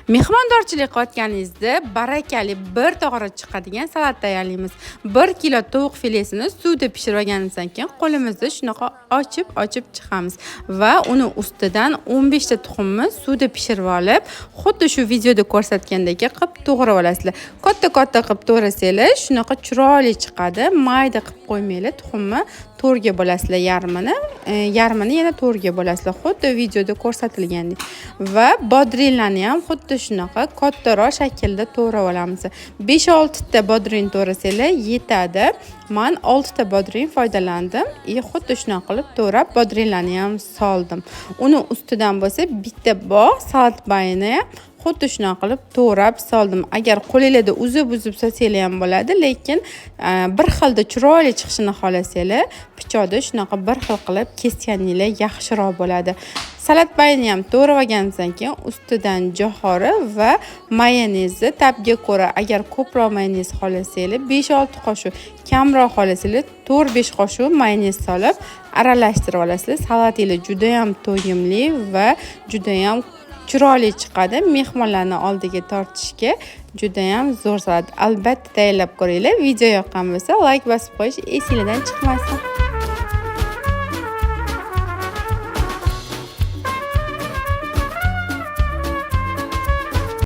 Mehmondorchilik qilayotganingizda barakali bir tog'ora chiqadigan salat tayyorlaymiz. 1 kilo tovuq filesini suvda pishirib olganimizdan keyin qo'limizda shunaqa ochib-ochib chiqamiz va uni ustidan 15 ta tuxumni suvda pishirib olib, xuddi shu videoda ko'rsatgandek qilib to'g'rab olasizlar. Katta-katta qilib to'g'rasanglar, shunaqa chiroyli chiqadi. Mayda qilib qo'ymanglar, tuxumni to'rga bo'lasizlar yarmini, yarmini yana to'rga bo'lasizlar, xuddi videoda ko'rsatilgandek. Va bodringlarni ham xuddi shunaqa kattaroq shaklda to'g'rab olamiz. 5-6 ta bodring to'g'rasanglar yetadi. Men 6 ta bodring foydalandim. Xuddi shunaqa qilib to'g'rab bodringlarni ham soldim. Uni ustidan bo'lsa bitta bog' salat bayini xuddi shunaqa qilib to'g'rab soldim. Agar qo'linglarda uzib-uzib solsanglar ham bo'ladi, lekin bir xilda chiroyli chiqishini xohlasanglar, pichoqda shunaqa bir xil qilib kesganinglar yaxshiroq bo'ladi. Salat bayini ham to'g'rab olganimizdan keyin ustidan jo'xori va mayonezni ta'bga ko'ra, agar ko'proq mayonez xohlasanglar 5-6 qoshiq, kamroq xohlasanglar 4-5 qoshiq mayonez solib aralashtirib olasizlar. Salatingiz juda ham to'yimli va juda ham chiroyli chiqadi. Mehmonlarni oldiga tortishga juda ham zo'r salat. Albatta tayyorlab ko'ringlar. Video yoqqan bo'lsa, like bosib qo'yish esingizdan chiqmasin.